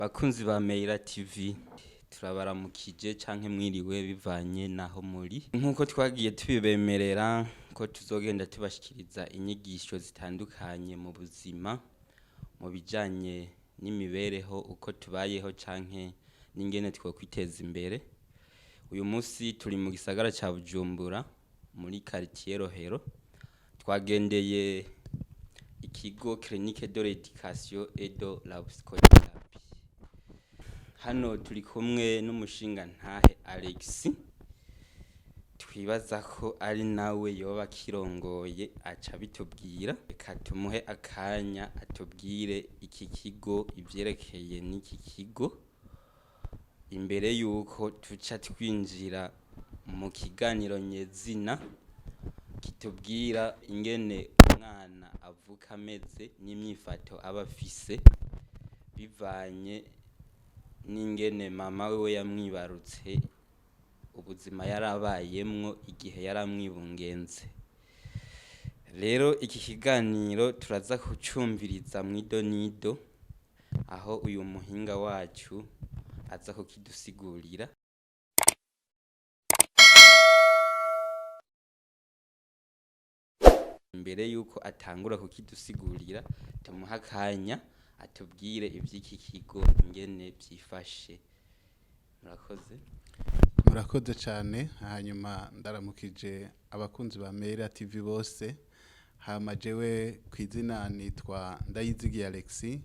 Bakunzi ba Meira TV, turabaramukije canke mwiriwe bivanye naho muri. Nkuko twagiye tubibemerera ko tuzogenda tubashikiriza inyigisho zitandukanye mu buzima, mu bijanye n'imibereho, uko tubayeho canke n'ingene twokwiteza imbere. Uyu munsi turi mu gisagara ca Bujumbura, muri quartier Rohero. Twagendeye ikigo Clinique de l'Education et de la Psychothérapie. Hano turi kumwe n'umushingantahe Alex, twibaza ko ari nawe yoba akirongoye, aca bitubwira. Reka tumuhe akanya atubwire iki kigo, ivyerekeye n'iki kigo, imbere yuko tuca twinjira mu kiganiro nyezina kitubwira ingene umwana avuka ameze n'imyifato aba afise bivanye n'ingene mama wiwe yamwibarutse, ubuzima yarabayemwo igihe yaramwibungenze. Rero iki kiganiro turaza kucumviriza mw'idonido, aho uyu muhinga wacu aza kukidusigurira. Imbere yuko atangura kukidusigurira, tumuhe akanya atubwire ivy'iki kigo ingene vyifashe. Murakoze. Murakoze cyane. Hanyuma ndaramukije abakunzi ba Mera TV bose. Hama jewe ku izina nitwa Ndayizigiye Alexis,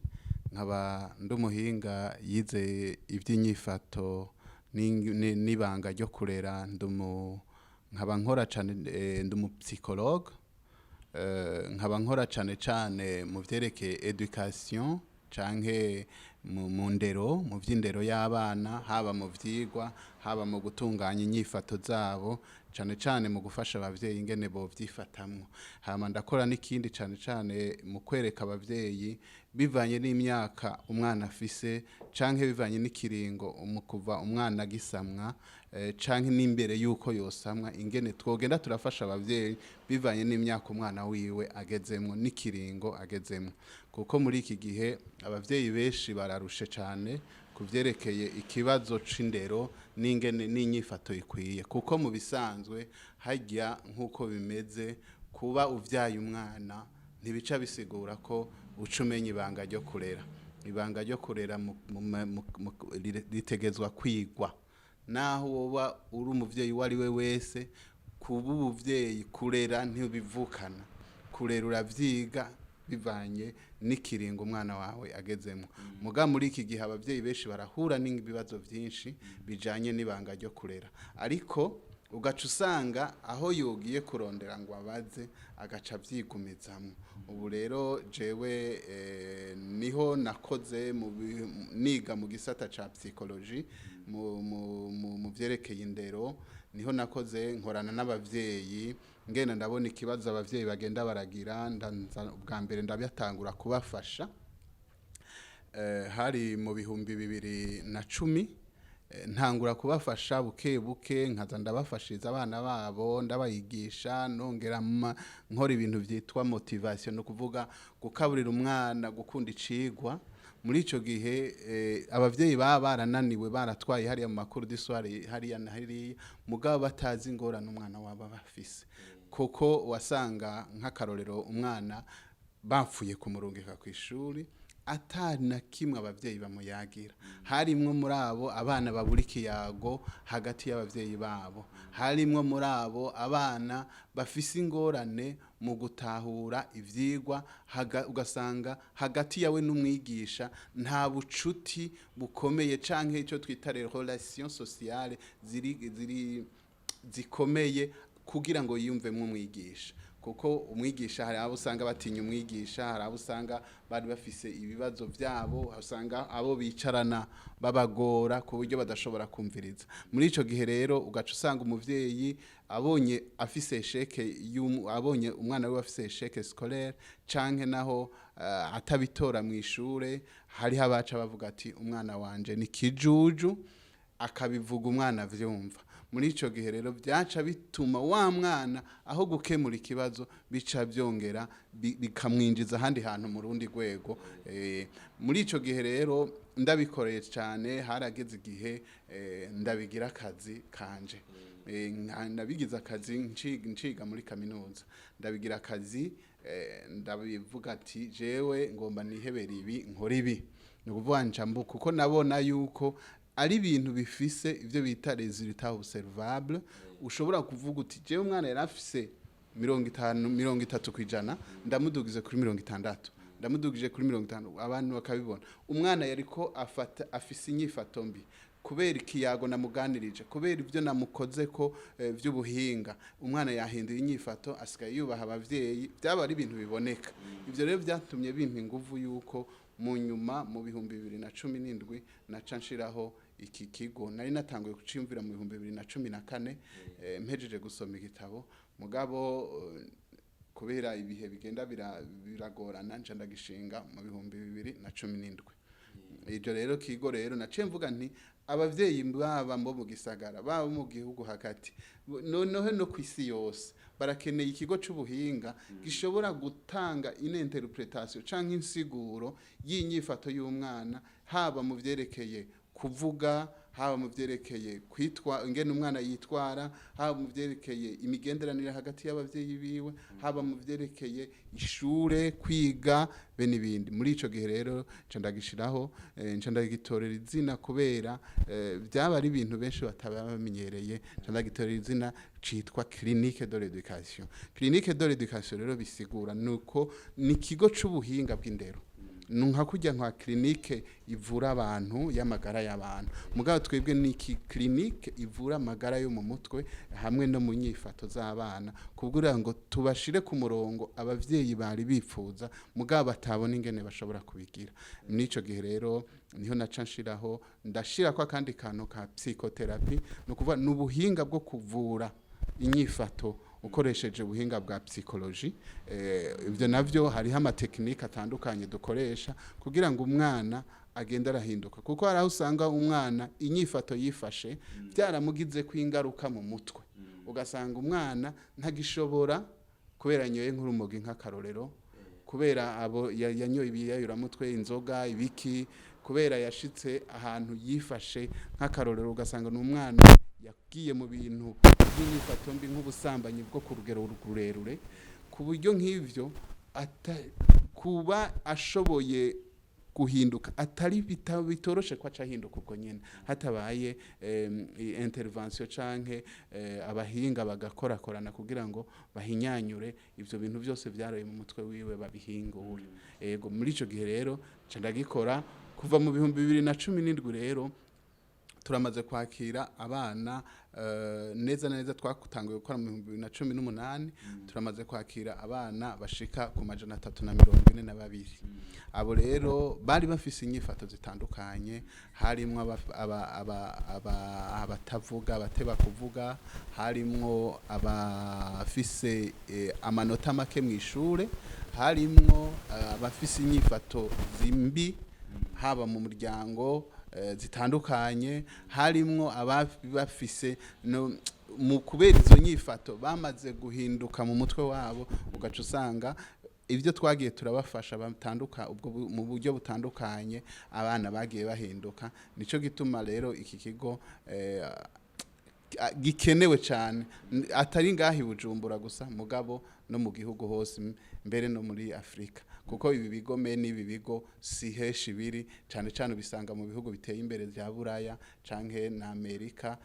nkaba ndi umuhinga yize iby'inyifato n'ibanga ryo kurera. Nkaba nkora cyane, ndi umupsychologue, nkaba nkora cyane cyane mu vyerekeye education canke mu ndero, mu vy'indero y'abana, haba mu vyigwa, haba mu gutunganya inyifato zabo, cane cane mu gufasha abavyeyi ingene bovyifatamwo. Hama ndakora n'ikindi cane cane mu kwereka abavyeyi bivanye n'imyaka umwana afise canke bivanye n'ikiringo mu kuva umwana agisamwa, canke n'imbere yuko yosamwa, ingene twogenda turafasha abavyeyi bivanye n'imyaka umwana wiwe agezemwo n'ikiringo agezemwo, kuko muri iki gihe abavyeyi benshi bararushe cane ku vyerekeye ikibazo c'indero n'ingene n'inyifato ikwiye. Kuko mu bisanzwe harya nk'uko bimeze, kuba uvyaye umwana ntibica bisigura ko uca umenya ibanga ryo kurera. Ibanga ryo kurera ritegezwa kwigwa. Naho woba uri umuvyeyi uwo ari we wese, kuba umuvyeyi, kurera ntibivukana. Kurera uravyiga bivanye n'ikiringo umwana wawe agezemo. Muga muri iki gihe abavyeyi benshi barahura n'ibibazo byinshi bijanye n'ibanga ryo kurera, ariko ugaca usanga aho yogiye kurondera ngo abaze, agaca avyigumizamwo. Ubu rero jewe niho nakoze niga mu gisata ca psychologie mu vyerekeye indero. Niho nakoze nkorana n'abavyeyi, ngenda ndabona ikibazo abavyeyi bagenda baragira. Ubwa mbere ndabyatangura kubafasha, hari mu 2010. Ntangura kubafasha buke buke, nkaza ndabafashiriza abana babo, ndabayigisha, nongera nkora ibintu byitwa motivation, no kuvuga gukaburira umwana gukunda icigwa. Muri ico gihe abavyeyi baba barananiwe, baratwaye hariya mu makuru d'histoire, hariya na hariya, mugabo batazi ingorane umwana wabo aba afise, kuko wasanga nk'akarorero umwana bapfuye kumurungika ku ishuri atari na kimwe abavyeyi bamuyagira. Harimwo muri abo abana babura ikiyago hagati y'abavyeyi babo, harimwo muri abo abana bafise ingorane mu gutahura ivyigwa, ugasanga hagati yawe n'umwigisha nta bucuti bukomeye canke ico twita les relations sociales ziri zikomeye kugira ngo yiyumvemwo umwigisha. Kuko umwigisha, hari abo usanga batinya umwigisha, hari abo usanga bari bafise ibibazo byabo, usanga abo bicarana babagora ku buryo badashobora kumviriza. Muri ico gihe rero ugaca usanga umuvyeyi abonye afise échec, abonye umwana wiwe afise échec scolaire canke naho atabitora mu ishure, hariho abaca bavuga ati: "Umwana wanje ni kijuju", akabivuga umwana avyumva. Muri ico gihe rero byaca bituma wa mwana aho gukemura ikibazo bica byongera bikamwinjiza ahandi hantu mu rundi rwego. Muri ico gihe rero Ndabikoreye cyane, harageze igihe ndabigira akazi kanje. Ndabigize akazi nciga muri kaminuza, ndabigira akazi, ndabivuga ati jewe ngomba nihebera ibi, nkora ibi. Ni ukuvuga ncambu kuko nabona yuko ari ibintu bifise ibyo bita résultat observable. Ushobora kuvuga uti jewe umwana yari afise 50, 30%, ndamudugize kuri 60, ndamudugije kuri 50, abantu bakabibona. Umwana yariko afata afise inyifato mbi, kubera ikiyago namuganirije, kubera ibyo namukoze ko vy'ubuhinga, umwana yahinduye inyifato, asigaye yubaha abavyeyi. Byaba ari ibintu biboneka. Ivyo rero byatumye bimpa inguvu yuko mu nyuma mu 2017 naca nshiraho iki kigo. Nari natanguye kuciyumvira mu 2014, mpejeje gusoma igitabo, mugabo kubera ibihe bigenda biragorana, nca ndagishinga mu 2017. Ibyo rero kigo rero naciye mvuga nti abavyeyi baba bo mu gisagara, baba mu gihugu hagati, noneho no ku isi yose, barakeneye ikigo c'ubuhinga gishobora gutanga une interpretation canke insiguro y'inyifato y'umwana, haba mu vyerekeye kuvuga, haba mu vyerekeye kwitwa ingene umwana yitwara, haba mu vyerekeye imigenderanire hagati y'abavyeyi biwe, haba mu vyerekeye ishure, kwiga, be n'ibindi. Muri ico gihe rero nca ndagishiraho, nca ndagitorera izina kubera byaba ari ibintu benshi bataba bamenyereye. Nca ndagitorera izina citwa Clinique de l'Education. Clinique de l'Education rero bisigura nuko ni ikigo c'ubuhinga bw'indero, ni nka kurya nka clinique ivura abantu y'amagara y'abantu, mugabo twebwe ni iki clinique ivura amagara yo mu mutwe hamwe no mu nyifato z'abana, kugira ngo tubashire ku murongo abavyeyi bari bipfuza mugabo batabona ingene bashobora kubigira. N'ico gihe rero niho naca nshiraho, ndashirako akandi kantu ka psychothérapie, ni ukuvuga ni ubuhinga bwo kuvura inyifato ukoresheje ubuhinga bwa psychologie. Ibyo navyo hariho ama techniques atandukanye dukoresha kugira ngo umwana agende arahinduka, kuko hari aho usanga umwana inyifato yifashe byaramugize ko ingaruka mu mutwe, ugasanga umwana ntagishobora kubera yanyoye nk'urumogi, nk'akarorero, kubera abo yanyoye ibiyayuramutwe, inzoga, ibiki, kubera yashitse ahantu yifashe, nk'akarorero, ugasanga ni umwana yagiye mu bintu by'inyifato mbi nk'ubusambanyi bwo ku rugero rurerure, ku buryo nk'ivyo kuba ashoboye guhinduka atari bitoroshe ko aca ahinduka ubwo nyene hatabaye intervention canke abahinga bagakorakorana kugira ngo bahinyanyure ivyo bintu byose vyaroye mu mutwe wiwe, babihingure. Ego, muri ico gihe rero nca ndagikora kuva mu 2017. Rero turamaze kwakira abana neza na neza, twatanguye gukora mu 2018, turamaze kwakira abana bashika ku 342. Abo rero bari bafise inyifato zitandukanye, harimwo abatavuga, abateba kuvuga, harimwo abafise amanota make mu ishure, harimwo abafise inyifato zimbi haba mu muryango zitandukanye, harimwo abafise no mu kubera izo nyifato bamaze guhinduka mu mutwe wabo, ugaca usanga ibyo twagiye turabafasha batanduka ubwo mu buryo butandukanye, abana bagiye bahinduka. Nico gituma rero iki kigo gikenewe cyane, atari ngaho i Bujumbura gusa, mugabo no mu gihugu hose, mbere no muri Afrika, kuko ibi bigo me n'ibi bigo si henshi biri. Cyane cyane ubisanga mu bihugu biteye imbere bya Buraya canke na Amerika,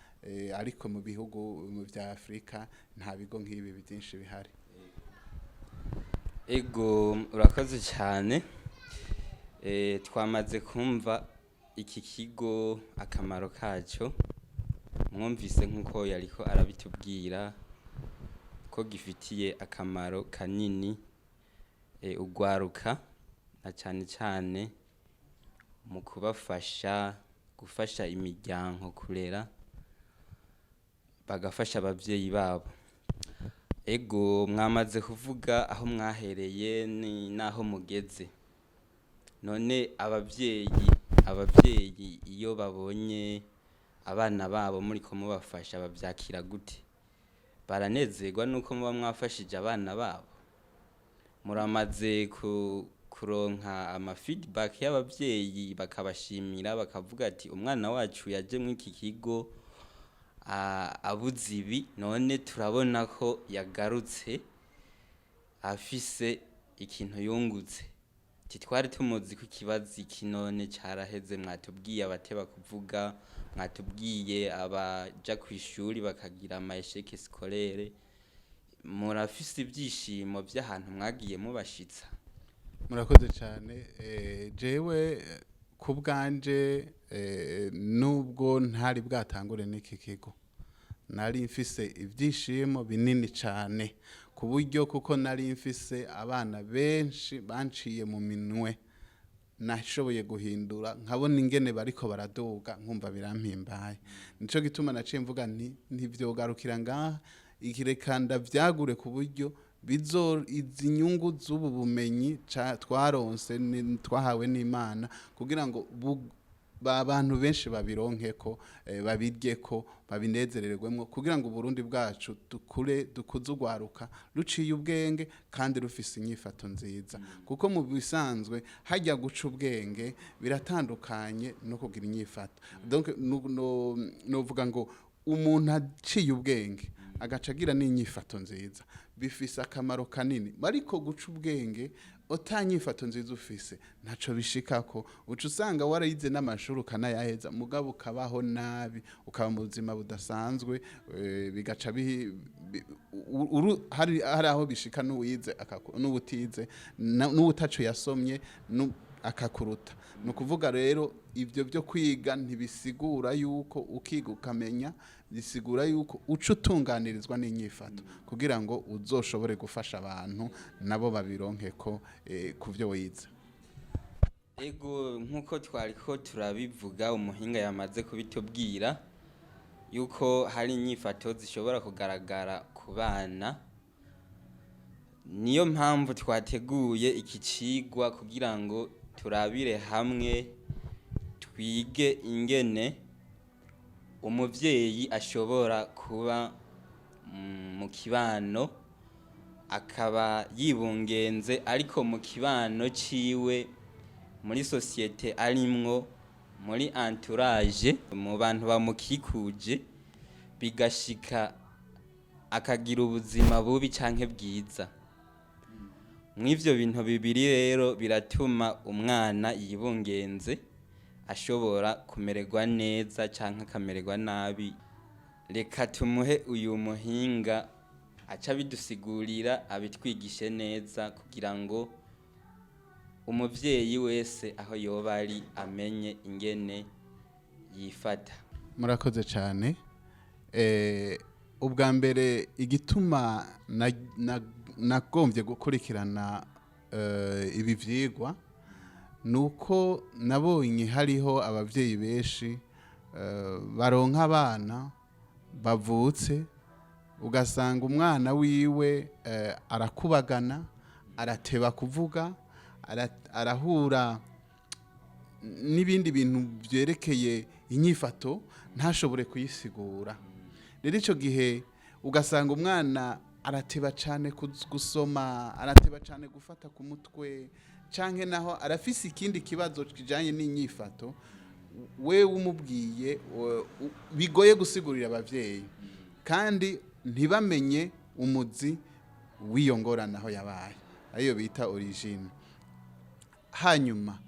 ariko mu bihugu mu bya Afrika nta bigo nk'ibi byinshi bihari. Ego, urakoze cyane. Twamaze kumva iki kigo akamaro kacyo. Mwumvise nk'uko yariko arabitubwira ko gifitiye akamaro kanini ugwaruka, na cyane cyane mu kubafasha gufasha imiryango kurera, bagafasha abavyeyi babo. Ego, mwamaze kuvuga aho mwahereye ni n'aho mugeze. None abavyeyi iyo babonye abana babo muriko mubafasha bavyakira gute? Baranezerwa nuko muba mwafashije abana babo? Muramaze ku kuronka ama feedback y'abavyeyi, bakabashimira, bakavuga ati umwana wacu yaje muri iki kigo abuze ibi, none turabona ko yagarutse afise ikintu yungutse. Ati twari tumuzi ko ikibazo iki none caraheze, mwatubwiye abateba kuvuga, mwatubwiye abaja kw'ishuri bakagira ama échec scolaire. Murafise ivyishimo vy'ahantu mwagiye mubashitsa? Murakoze cyane. Jewe ku bwanje, nubwo ntari bwatangure n'iki kigo, nari mfise ibyishimo binini cyane, ku buryo kuko nari mfise abana benshi banciye mu minwe nashoboye guhindura, nkabona ingene bariko baraduga, nkumva birampimbaye. Nico gituma naciye mvuga nti ntivyogarukira ngaha, ikireka ndavyagure ku buryo bizo izi nyungu z'ubu bumenyi twaronse twahawe n'Imana, kugira ngo abantu benshi babironkeko, babiryeko, babinezererwemo, kugira ngo Uburundi bwacu dukure, dukuze urwaruka ruciye ubwenge kandi rufise inyifato nziza. Kuko mu bisanzwe hajya guca ubwenge biratandukanye no kugira inyifato. Donc novuga ngo umuntu aciye ubwenge agaca agira n'inyifato nziza bifise akamaro kanini, ariko guca ubwenge utanyifato nziza ufise ntaco bishikako. Uca usanga warayize n'amashuri ukanayaheza, mugabo ukabaho nabi, ukaba mu buzima budasanzwe, bigaca hari aho bishika n'uwize n'uwutize n'uwutaco yasomye akakuruta. Ni ukuvuga rero ibyo byo kwiga ntibisigura yuko ukiga ukamenya, bisigura yuko uca utunganirizwa n'inyifato kugira ngo uzoshobore gufasha abantu nabo babironkeko ku byo wize. Ego, nk'uko twariko turabivuga, umuhinga yamaze kubitubwira yuko hari inyifato zishobora kugaragara ku bana. Niyo mpamvu twateguye iki cigwa kugira ngo turabire hamwe, twige ingene umuvyeyi ashobora kuba mu kibano akaba yibungenze, ariko mu kibano ciwe, muri société arimwo, muri entourage, mu bantu bamukikuje, bigashika akagira ubuzima bubi canke bwiza. Mw'ivyo bintu bibiri rero biratuma umwana yibungenze ashobora kumererwa neza canke akamererwa nabi. Reka tumuhe uyu muhinga aca abidusigurira, abitwigishe neza, kugira ngo umuvyeyi wese aho yoba ari amenye ingene yifata. Murakoze cyane. Ubwa mbere, igituma nagombye gukurikirana ibi vyigwa ni uko nabonye hariho abavyeyi benshi baronka abana bavutse, ugasanga umwana wiwe arakubagana, arateba kuvuga, arahura n'ibindi bintu byerekeye inyifato ntashobore kuyisigura. Rero icyo gihe ugasanga umwana arateba cyane gusoma, arateba cyane gufata ku mutwe, canke naho arafise ikindi kibazo kijanye n'inyifato we umubwiye bigoye gusigurira abavyeyi, kandi ntibamenye umuzi w'iyo ngorane aho yabaye, ariyo bita origine. Hanyuma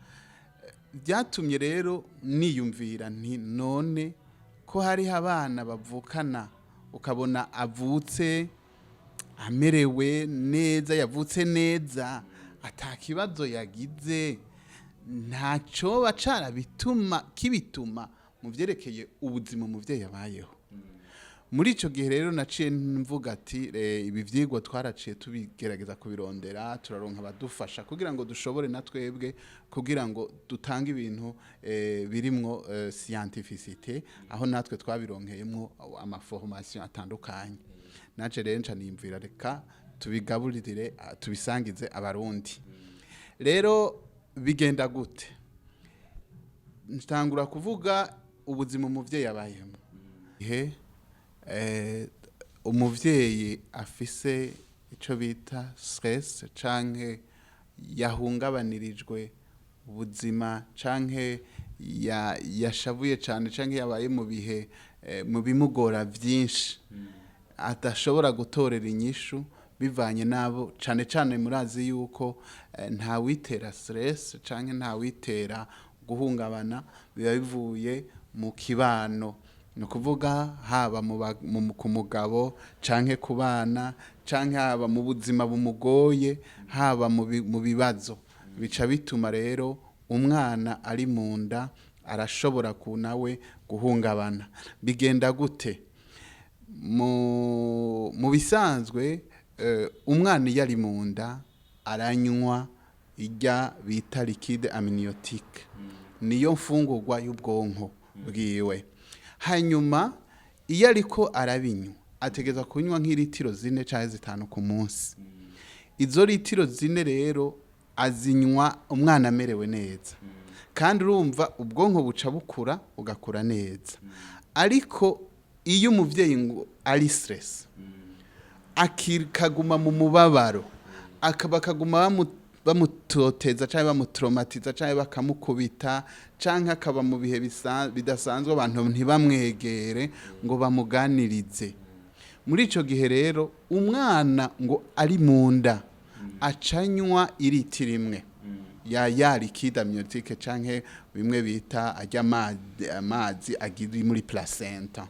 byatumye rero niyumvira nti none ko hariho abana bavukana, ukabona avutse amerewe neza, yavutse neza, ata kibazo yagize, ntacoba carabituma kibituma mu vyerekeye ubuzima umuvyeyi abayeho muri ico gihe. Rero naciye mvuga ati ibi vyigwa twaraciye tubigerageza kubirondera, turaronka abadufasha kugira ngo dushobore na twebwe kugira ngo dutange ibintu birimwo scientificité, aho natwe twabironkeyemwo amaformation atandukanye. Naje rero nca niyumvira reka tubigaburire, tubisangize Abarundi. Rero bigenda gute? Ntangura kuvuga ubuzima umuvyeyi abayemo. Ihe umuvyeyi afise ico bita stress canke Yahungabanirijwe ubuzima canke yashavuye cane canke yabaye mu bihe mu bimugora byinshi adashobora gutorera inyishu bivanye n'abo. Cane cane murazi yuko ntawitera stress canke ntawitera guhungabana, biba bivuye mu kibano. Ni ukuvuga haba ku mugabo canke ku bana, canke haba mu buzima bumugoye, haba mu bibazo, bica bituma rero umwana ari mu nda arashobora ku nawe guhungabana. Bigenda gute? Mu bisanzwe, umwana iyo ari mu nda aranywa irya bita liquide amniotique, niyo mfungurwa y'ubwonko bwiwe. Hanyuma iyo ariko arabinywa, ategerezwa kunywa nk'iritiro 4 canke 5 ku munsi. Izo litiro 4 rero azinywa umwana amerewe neza, kandi urumva ubwonko buca bukura, bugakura neza. Ariko iyo umuvyeyi ngo ari stress, akaguma mu mubabaro, akaba akaguma bamutoteza cyangwa bamutraumatiza cyangwa bakamukubita, cyangwa akaba mu bihe bidasanzwe, abantu ntibamwegere ngo bamuganirize, muri icyo gihe rero umwana ngo ari mu nda acanywa iritiro 1 ya liquide amniotique, canke bimwe bita ajya amazi agiri muri placenta,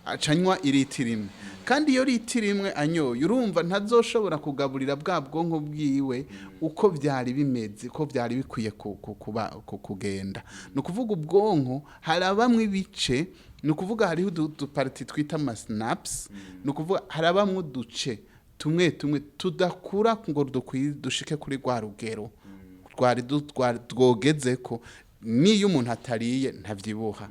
acanywa iritiro 1. Kandi iyo litiro 1 anyoye, urumva ntazoshobora kugaburira bwa bwonko bwiwe uko byari bimeze, uko byari bikwiye kugenda. Ni ukuvuga ubwonko harabamwe ibice, ni ukuvuga hariho uduparties twita amasynapses. Ni ukuvuga harabamwe uduce tumwe tumwe tudakura ngo dushike kuri rwa rugero twari twogeze ko niyo umuntu atariye ntavyibuha.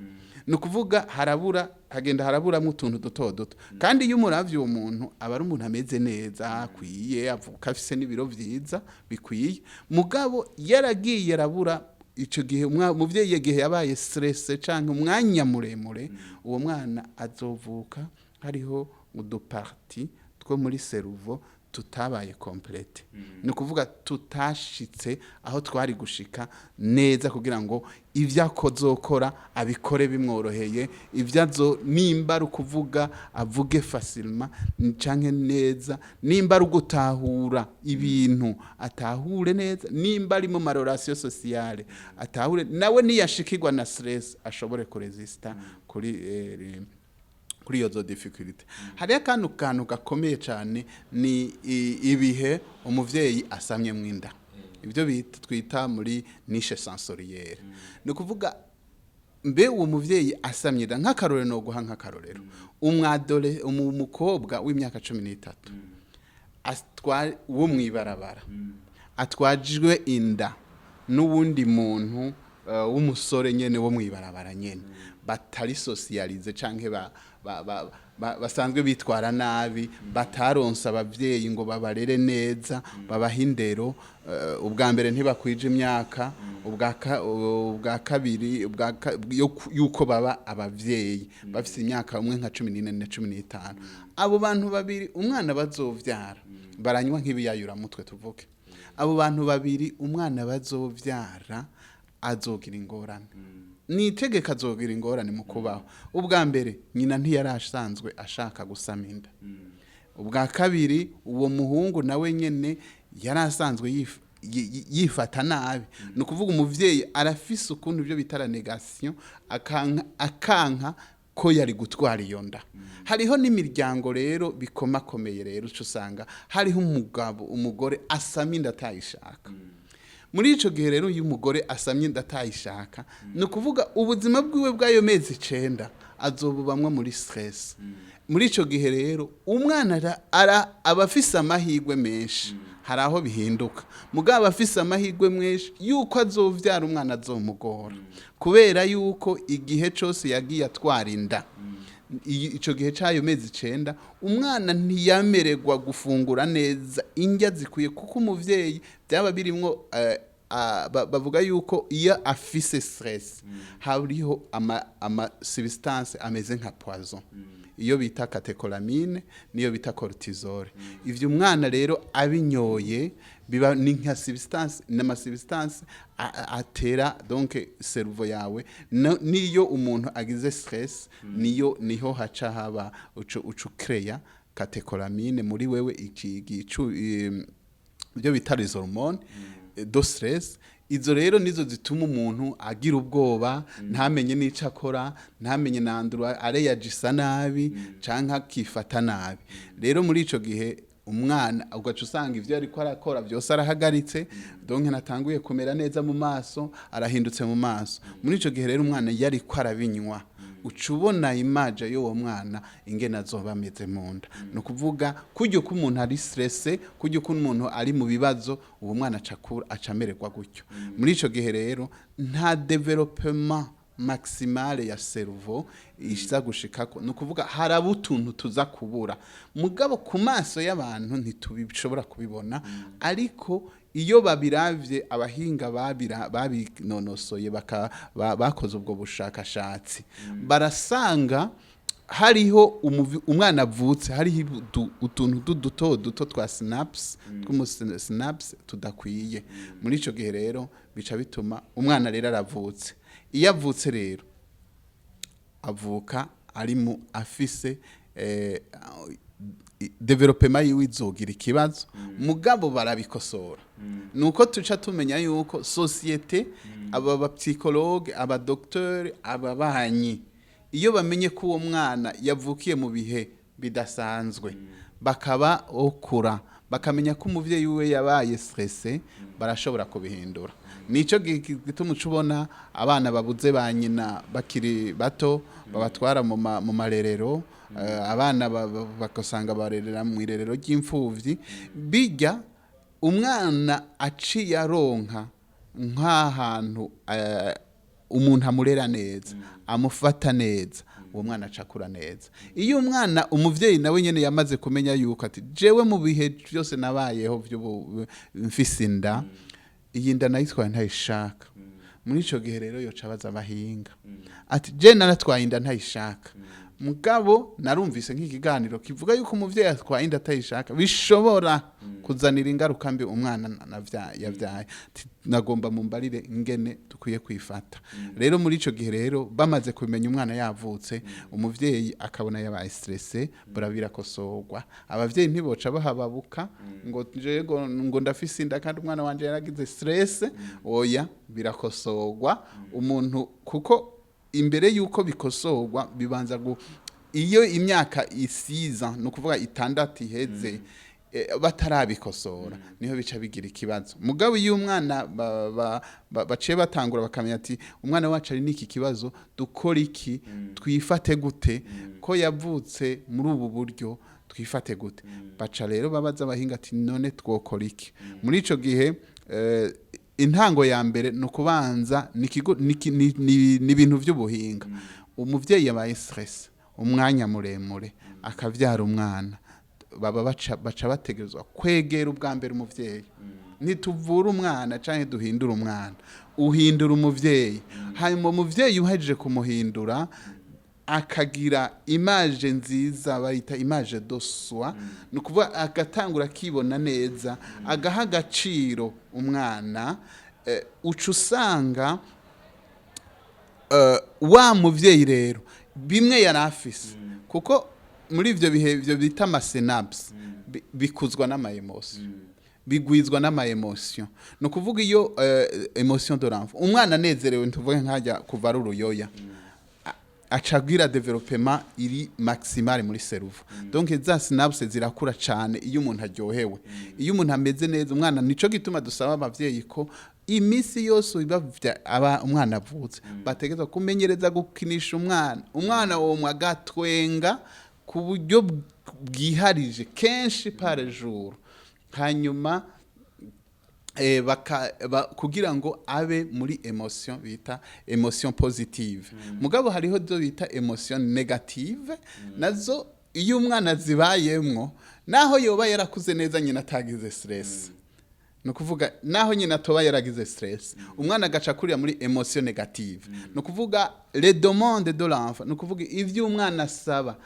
Ni ukuvuga harabura, hagenda haraburamo utuntu duto duto. Kandi iyo umuravye, uwo muntu aba ari umuntu ameze neza, akwiye, avuka afise n'ibiro vyiza bikwiye. Mugabo yaragiye arabura ico gihe umuvyeyi igihe yabaye stress canke umwanya muremure, uwo mwana azovuka hariho uduparties two muri cerveau tutabaye complètes. Ni ukuvuga tutashitse aho twari gushika neza kugira ngo ibyo akozokora abikore bimworoheye, ibyo azo nimba ari ukuvuga avuge facilement canke neza, nimba ari ugutahura ibintu atahure neza, nimba ari mu marelations sociales atahure nawe, niyashikirwa na stress ashobore kuresista kuri iyo zo difficulté. Hariho akantu kantu gakomeye cyane, ni ibihe umuvyeyi asamye mwinda, ibyo twita muri niche sensorielle. Ni ukuvuga mbe uwo muvyeyi asamye inda, nk'akarorero no guha nk'akarorero umwadore, umukobwa w'imyaka 13 wo mw'ibarabara atwajwe inda n'uwundi muntu w'umusore nyene wo mw'ibarabara nyene, batari socialisés canke basanzwe bitwara nabi, bataronse abavyeyi ngo babarere neza, babahe indero. Ubwa mbere ntibakwije imyaka, ubwa kabiri yuko baba abavyeyi bafise imyaka umwe nka 14 na 15. Abo bantu babiri umwana bazovyara baranywa nk'ibiyayuramutwe tuvuge. Abo bantu babiri umwana bazovyara azogira ingorane, ni itegeko, azogira ingorane mu kubaho. Ubwa mbere, nyina ntiyari asanzwe ashaka gusama inda. Ubwa kabiri, uwo muhungu nawe nyene yari asanzwe yifata nabi. Ni ukuvuga umuvyeyi arafise ukuntu ibyo bita la négation, akanka ko yari gutwara iyo nda. Hariho n'imiryango rero bikomakomeye rero, uca usanga hariho umugabo, umugore asama inda atayishaka. Muri ico gihe rero, iyo umugore asamye inda atayishaka, ni ukuvuga ubuzima bwiwe bw'ayo mezi 9 azobubamwo muri stress. Muri ico gihe rero umwana aba afise amahirwe menshi, hari aho bihinduka, mugabo aba afise amahirwe menshi yuko azovyara umwana azomugora, kubera yuko igihe cose yagiye atwara inda, ico gihe c'ayo mezi 9, umwana ntiyamererwa gufungura neza indya zikwiye, kuko umuvyeyi byaba birimwo bavuga yuko iyo afise stress hariho ama substance ameze nka poison. Iyo bita catécholamine niyo bita cortisol. Ivyo umwana rero abinyoye, biba ni nka substance, n'ama substance atera donc cerveau yawe. Niyo umuntu agize stress, niyo niho haca haba ucu créa catécholamine muri wewe, iki gicu ibyo bita les hormones de stress. Izo rero nizo zituma umuntu agira ubwoba, ntamenye n'ico akora, ntamenye nandura, areyagisa nabi canke akifata nabi. Rero muri ico gihe umwana ugaca usanga ivyo ariko arakora byose arahagaritse, donc natanguye kumera neza mu maso, arahindutse mu maso. Muri ico gihe rero umwana yariko arabinywa, uca ubona image y'uwo mwana ingene azoba ameze mu nda. Ni ukuvuga kurya uko umuntu ari stressé, kurya uko umuntu ari mu bibazo, uwo mwana aca akura, aca amererwa gutyo. Muri ico gihe rero nta développement maximale ya cerveau iza gushikako. Ni ukuvuga haraba utuntu tuza kubura, mugabo ku maso y'abantu ntitubishobora kubibona, ariko iyo babiravye abahinga babinonosoye, bakoze ubwo bushakashatsi, barasanga hariho umwana avutse hariho utuntu duto duto twa synapse, tw'umu synapse tudakwiye. Muri ico gihe rero bica bituma umwana rero aravutse, iyo avutse rero avuka ari mu afise développement yiwe izogira ikibazo, mugabo barabikosora. Nuko tuca tumenya yuko société, aba ba psychologue, aba docteur, ababanyi, iyo bamenye ko uwo mwana yavukiye mu bihe bidasanzwe, bakaba okura bakamenya ko umuvyeyi wiwe yabaye stressé, barashobora kubihindura. Nico gituma uca ubona abana babuze ba nyina bakiri bato babatwara mu marerero, abana bagasanga barerera mu irerero ry'imfuvyi. Bijya umwana aciye aronka nk'ahantu umuntu amurera neza, amufata neza, uwo mwana acakura neza. Iyo umwana umuvyeyi nawe nyene yamaze kumenya yuko ati: "Jewe mu bihe byose nabayeho vy'ubu mfise inda, iyi nda nayitwaye ntayishaka." Muri ico gihe rero yoca abaza abahinga ati: "Je naratwaye inda ntayishaka, mugabo narumvise nk'ikiganiro kivuga yuko umuvyeyi atwaye inda atayishaka bishobora kuzanira ingaruka mbi umwana yavyaye. Ati, nagomba mumbarire ingene dukwiye kwifata." Rero muri ico gihe rero bamaze kumenya umwana yavutse, umuvyeyi akabona yabaye stressé, birakosorwa. Abavyeyi ntiboca bahababuka ngo jego ngo ndafise inda kandi umwana wanje yaragize stress. Oya, birakosorwa. Umuntu kuko imbere yuko bikosorwa bibanza iyo imyaka isiza, ni ukuvuga 6 iheze, batarabikosora, niho bica bigira ikibazo. Mugabo iyo umwana baciye batangura bakamenya ati: "Umwana wacu ari n'iki kibazo, dukora iki? Twifate gute? Ko yavutse muri ubu buryo, twifate gute?" Baca rero babaza abahinga ati: "None twokora iki?" Muri ico gihe intango ya mbere ni ukubanza ni ni ibintu by'ubuhinga. Umuvyeyi yabaye stress umwanya muremure akavyara umwana, baba baca bategerezwa kwegera ubwa mbere umuvyeyi. Ntituvura umwana canke duhindura umwana, uhindura umuvyeyi. Hanyuma umuvyeyi uhejeje kumuhindura akagira image nziza, bayita image de soi, ni ukuvuga agatangura akibona neza, agaha agaciro umwana, uca usanga wa muvyeyi rero bimwe yari afise, kuko muri ivyo bihe ivyo bita ama synapse bikuzwa n'ama émotion, bigwizwa n'ama émotion. Ni ukuvuga iyo émotion de l'enfant, umwana anezerewe, tuvuge nkajya kuva ari uruyoya, aca agira développement iri maximale muri cerveau. Donc za synapse zirakura cyane iyo umuntu aryohewe, iyo umuntu ameze neza umwana. Nico gituma dusaba abavyeyi ko iminsi yose biba aba umwana avutse bategerezwa kumenyereza gukinisha umwana, umwana wo agatwenga ku buryo bwiharije kenshi par jour, hanyuma kugira ngo abe muri émotion bita émotion positive. Mugabo hariho zo bita émotion négative, nazo iyo umwana zibayemwo, naho yoba yarakuze neza nyina atagize stress. Ni ukuvuga naho nyina atoba yaragize stress, umwana agaca akurira muri émotion négative. Ni ukuvuga les demandes de l'enfant, ni ukuvuga ivyo umwana asaba,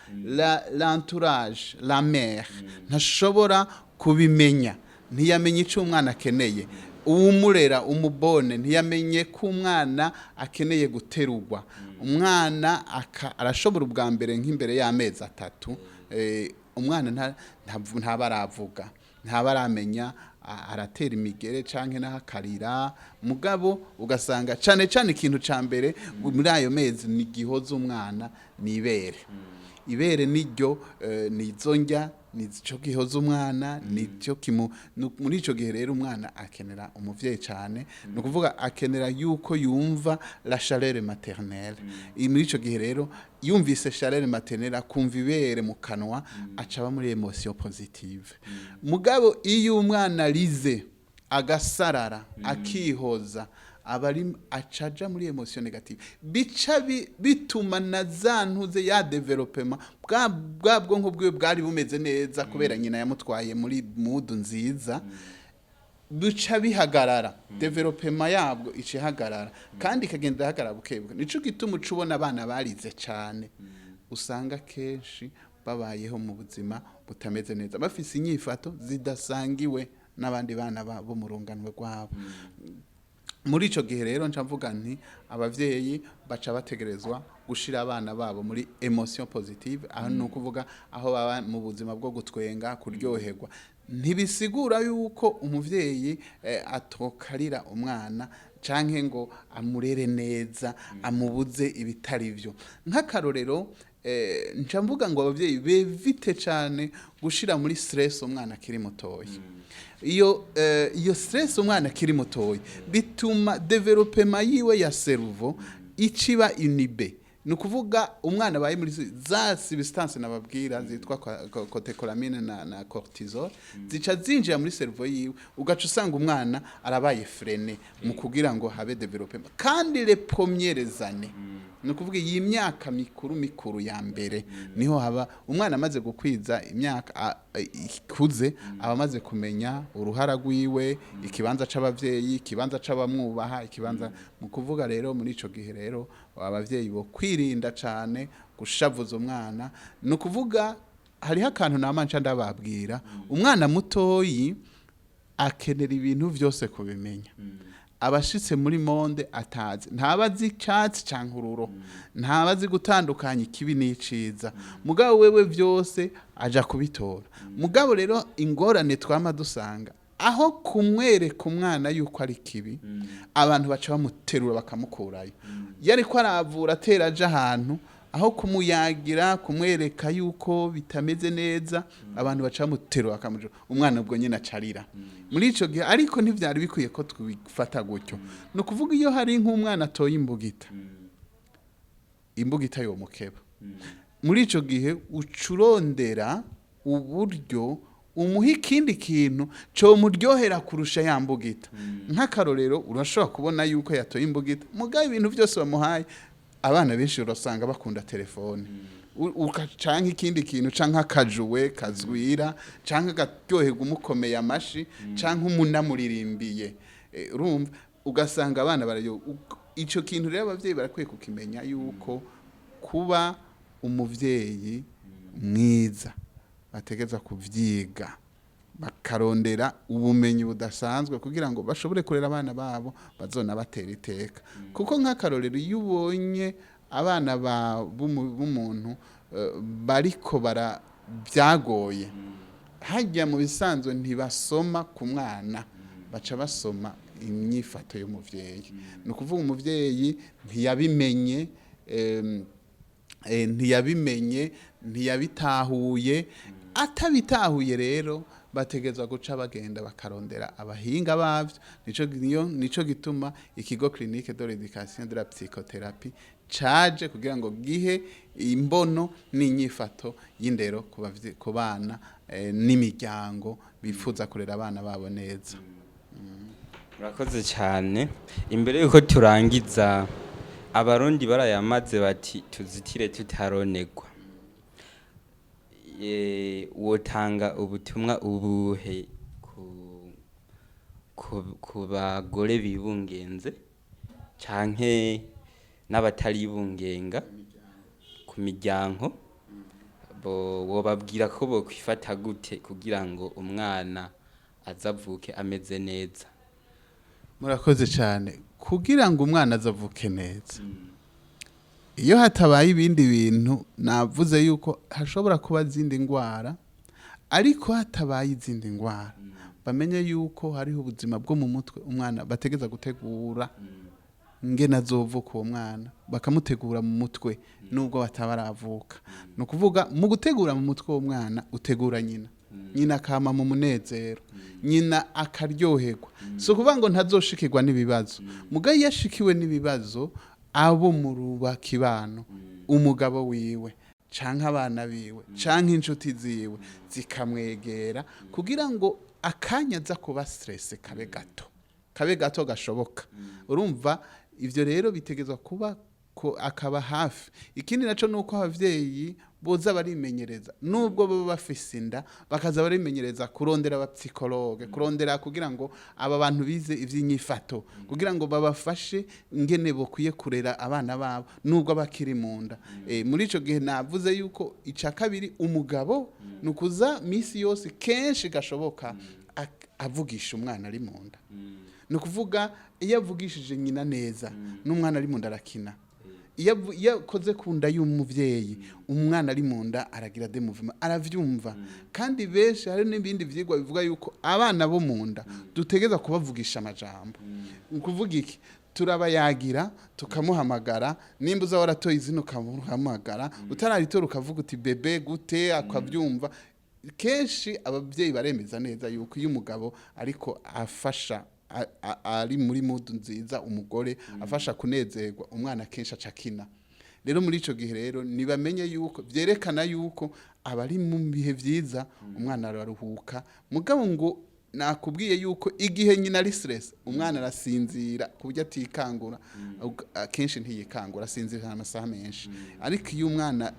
l'entourage, la mère ntashobora kubimenya, ntiyamenye icyo umwana akeneye. Uwumurera umubone ntiyamenye ko umwana akeneye guterurwa. Umwana arashobora ubwa mbere nk'imbere y'amezi 3, umwana ntaba aravuga, ntaba aramenya, aratera imigere canke naho akarira. Mugabo ugasanga cane cane ikintu ca mbere muri ayo mezi ni gihoza umwana ni ibere. Ibere niryo, nizo ndya, nico gihoza umwana, nico kimu muri ico gihe rero umwana akenera umuvyeyi cane. Ni ukuvuga akenera yuko yumva la chaleur maternelle. Muri ico gihe rero yumvise chaleur maternelle, akumva ibere mu kanwa, aca aba muri émotion positive. Mugabo iyo umwana arize agasarara akihoza, aba ari acaja muri émotion négative, bica bituma na za ntuze ya développement bwa bwonko bwiwe bwari bumeze neza kubera nyina yamutwaye muri mood nziza, bica bihagarara. Développement yabwo ica ihagarara kandi ikagenda ihagarara buke buke. Nico gituma uca ubona abana barize cane usanga kenshi babayeho mu buzima butameze neza, bafise inyifato zidasangiwe n'abandi bana bo mu runganwe rwabo. Muri ico gihe rero nca mvuga nti abavyeyi baca bategerezwa gushira abana babo muri émotion positive, aho ni ukuvuga aho baba mu buzima bwo gutwenga, kuryoherwa. Ntibisigura yuko umuvyeyi atokarira umwana canke ngo amurere neza, amubuze ibitari vyo. Nk'akarorero, nca mvuga ngo abavyeyi bevite cane gushira muri stress umwana akiri mutoya. Iyo stress umwana akiri mutoya bituma développement yiwe ya cerveau iciba inhibé. Ni ukuvuga umwana abaye muri za substance nababwira zitwa catécholamine na cortisol, zica zinjira muri cerveau yiwe, ugaca usanga umwana arabaye freiné mu kugira ngo habe développement. Kandi les premières années, ni ukuvuga iyi myaka mikuru mikuru ya mbere, niho haba umwana amaze gukwiza imyaka ikuze, aba amaze kumenya uruhara rwiwe, ikibanza c'abavyeyi, ikibanza c'abamwubaha, ikibanza mu kuvuga. Rero muri ico gihe rero abavyeyi bo kwirinda cane gushavuza umwana. Ni ukuvuga hariho akantu nama nca ndababwira: umwana mutoyi akenera ibintu vyose kubimenya. Abashitse muri monde atazi, ntaba azi icyatsi canke ururo, ntaba azi gutandukanya ikibi n'iciza. Mugabo wewe vyose aja kubitora. Mugabo rero ingorane twama dusanga, aho kumwereka umwana yuko ari kibi, abantu baca bamuterura bakamukurayo. Yariko aravura atera aja ahantu, aho kumuyagira, kumwereka yuko bitameze neza, abantu baca bamuterura bakamuja umwana, ubwo nyine acarira muri ico gihe. Ariko ntivyari bikwiye ko twifata gutyo. Ni ukuvuga iyo hari nk'umwana atoye imbugita, imbugita yomukeba, muri ico gihe uca urondera uburyo umuha ikindi kintu comuryohera kurusha ya mbugita. Nk'akarorero, urashobora kubona yuko yatoye imbugita, mugabo ibintu byose bamuhaye, abana benshi urasanga bakunda telefone, canke ikindi kintu, canke akajuwe kazwira, canke akaryoherwa umukomeye amashi, canke umunamuririmbiye. Urumva ugasanga abana barayo ico kintu. Rero abavyeyi barakwiye kukimenya yuko kuba umuvyeyi mwiza bategeza kuvyiga, bakarondera ubumenyi budasanzwe kugira ngo bashobore kurera abana babo bazona batera iteka. Kuko nk'akarorero, iyo ubonye abana b'umuntu bariko bara byagoye hajya mu bisanzwe, ntibasoma ku mwana, baca basoma imyifato y'umuvyeyi. Ni ukuvuga umuvyeyi ntiyabimenye, ntiyabitahuye. Atabitahuye rero bategezwa guca bagenda bakarondera abahinga bavyo. Nico gituma ikigo Clinique de l'Education de la Psychothérapie caje kugira ngo gihe imbono n'inyifato y'indero ku bana n'imiryango bifuza kurera abana babo neza. Murakoze cyane. Imbere yuko turangiza, Abarundi barayamaze bati tuzitire tutaronegwa. Wotanga ubutumwa ubuhe ku ku bagore bibungenze canke n'abataribungenga ku miryango, bo wobabwira ko bokwifata gute kugira ngo umwana azavuke ameze neza? Murakoze cyane. Kugira ngo umwana azavuke neza, iyo hatabaye ibindi bintu, navuze yuko hashobora kuba izindi ndwara, ariko hatabaye izindi ndwara, bamenye yuko hariho ubuzima bwo mu mutwe umwana bategeza gutegura ngene azovuka. Uwo mwana bakamutegura mu mutwe nubwo bataba aravuka. Ni ukuvuga, mu gutegura mu mutwe uwo mwana, utegura nyina, nyina akama mu munezero, nyina akaryoherwa. Si ukuvuga ngo ntazoshikirwa n'ibibazo, mugabo iyo ashikiwe n'ibibazo, abo mu rubakibano, umugabo wiwe canke abana biwe canke inshuti ziwe zikamwegera, kugira ngo akanya aza kuba stress kabe gato, kabe gato gashoboka. Urumva, ivyo rero bitegezwa kuba ko akaba hafi. Ikindi naco nuko abavyeyi boza barimenyereza, nubwo baba bafise inda, bakaza barimenyereza kurondera aba psychologue, kurondera kugira ngo aba bantu bize ivy'inyifato, kugira ngo babafashe ingene bokwiye kurera abana babo nubwo bakiri mu nda. Muri ico gihe navuze yuko ica kabiri, umugabo ni ukuza misi yose kenshi gashoboka avugisha umwana ari mu nda. Ni ukuvuga, iyo avugishije nyina neza, n'umwana ari mu nda arakina. Iyo akoze ku nda y'umuvyeyi, umwana ari mu nda aragira des mouvements, aravyumva. Kandi benshi, hari n'ibindi vyigwa bivuga yuko abana bo mu nda dutegeza kubavugisha amajambo. Ni ukuvuga iki? Turabayagira, tukamuhamagara. Nimba uza waratoye izina, ukamuhamagara, utararitora ukavuga uti: "Bébé, gute?" Akabyumva. Kenshi ababyeyi baremeza neza yuko iyo umugabo ariko afasha ari muri mood nziza, umugore afasha kunezerwa, umwana kenshi aca akina. Rero muri ico gihe rero nibamenye yuko vyerekana yuko abari mu bihe vyiza, umwana araruhuka. Mugabo ngo nakubwiye yuko igihe nyina ari stress, umwana arasinzira ku buryo atikangura. Akenshi ntiyikangura, asinzira amasaha menshi. Ariko iyo umwana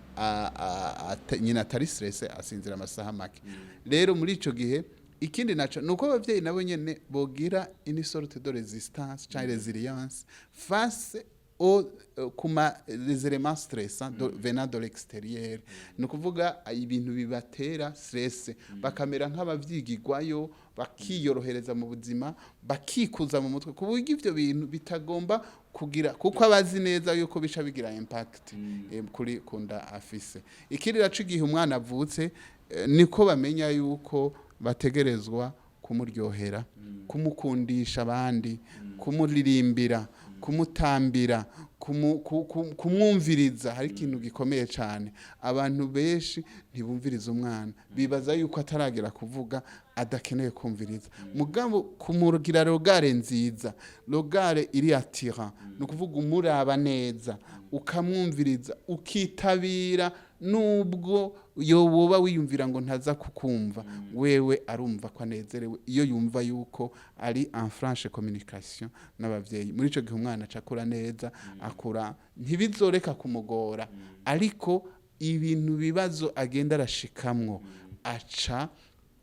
nyina atari stress, asinzira amasaha make. Rero muri ico gihe, ikindi naco nuko abavyeyi nabo nyene bogira une sorte de résistance canke résilience face au kuma les éléments stressants venant de l'extérieur. Ni ukuvuga ibintu bibatera stress, bakamera nk'abavyigirwayo, bakiyorohereza mu buzima, bakikuza mu mutwe, ku buryo ivyo bintu bitagomba kugira, kuko abazi neza yuko bica bigira impact kuri kunda afise. Ikindi naco, igihe umwana avutse, niko bamenya yuko bategerezwa kumuryohera, kumukundisha abandi, kumuririmbira, kumutambira, kumwumviriza. Hari ikintu gikomeye cyane: abantu benshi ntibumviriza umwana, bibaza yuko ataragera kuvuga, adakeneye kumviriza. Mugabo kumugira regard nziza, regard iri attirant, ni ukuvuga umuraba neza, ukamwumviriza, ukitabira, nubwo yo woba wiyumvira ngo ntaza kukumva, wewe arumva ko anezerewe iyo yumva yuko ari en franche communication n'abavyeyi. Muri ico gihe umwana aca akura neza, akura ntibizoreka kumugora, ariko ibintu bibazo agenda arashikamwo, aca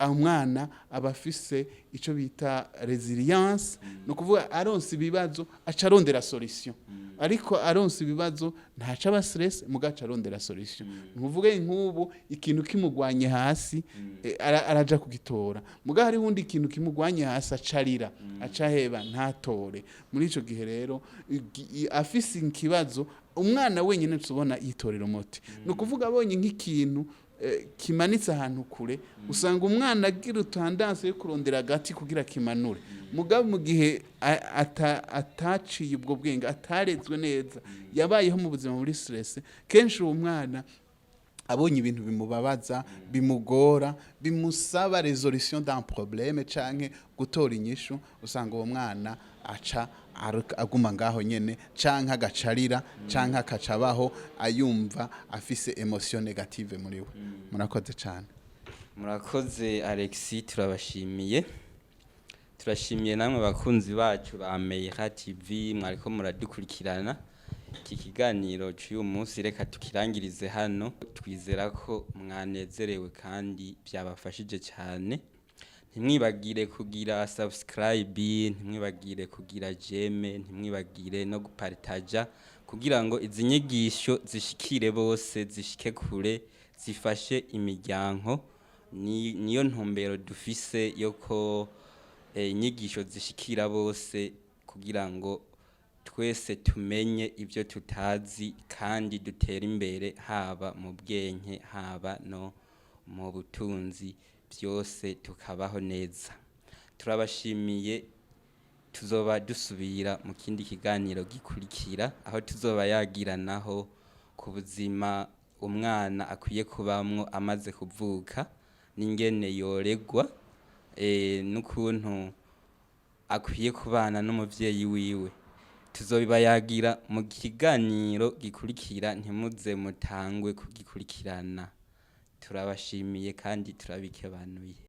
umwana aba afise icyo bita résilience. Ni ukuvuga, aronse ibibazo aca arondera solution, ariko aronse ibibazo ntaca aba stress, mugaca arondera solution. Ni ukuvuga, nk'ubu ikintu kimugwanye hasi, araja kugitora. Muga hari wundi ikintu kimugwanye hasi acarira, aca heba, ntatore. Muri ico gihe rero, afise ikibazo, umwana wenyine tubona yitorera umuti. Ni ukuvuga, abonye nk'ikintu kimanitse ahantu kure, usanga umwana agira utendance yo kurondera agati kugira kimanure. Mugabo mu gihe ataciye ubwo bwenge, atarezwe neza, yabayeho mu buzima muri stress, kenshi uwo mwana abonye ibintu bimubabaza, bimugora, bimusaba résolution d'un problème canke gutora inyishu, usanga uwo mwana aca aguma ngaho nyene, canke agacarira, canke akaca abaho ayumva afise émotion négative muri we. Murakoze cane. Murakoze Alexis, turabashimiye. Turashimiye namwe bakunzi bacu ba Meira TV mwariko muradukurikirana. Iki kiganiro cy'uyu munsi reka tukirangirize hano, twizera ko mwanezerewe kandi byabafashije cyane. Ntimwibagire kugira subscribe, ntimwibagire kugira j'aime, ntimwibagire no gupartaja kugira ngo izi nyigisho zishikire bose, zishike kure, zifashe imiryango. Niyo ntumbero dufise yo ko inyigisho zishikira bose kugira ngo twese tumenye ibyo tutazi kandi dutere imbere, haba mu bwenge, haba no mu butunzi, byose tukabaho neza. Turabashimiye, tuzoba dusubira mu kindi kiganiro gikurikira aho tuzoba yagiranaho ku buzima umwana akwiye kubamwo amaze kuvuka, n'ingene yoregwa, n'ukuntu akwiye kubana n'umuvyeyi wiwe. Tuzobibayagira mu kiganiro gikurikira, ntimuze mutangwe kugikurikirana. Turabashimiye kandi turabikebanuye.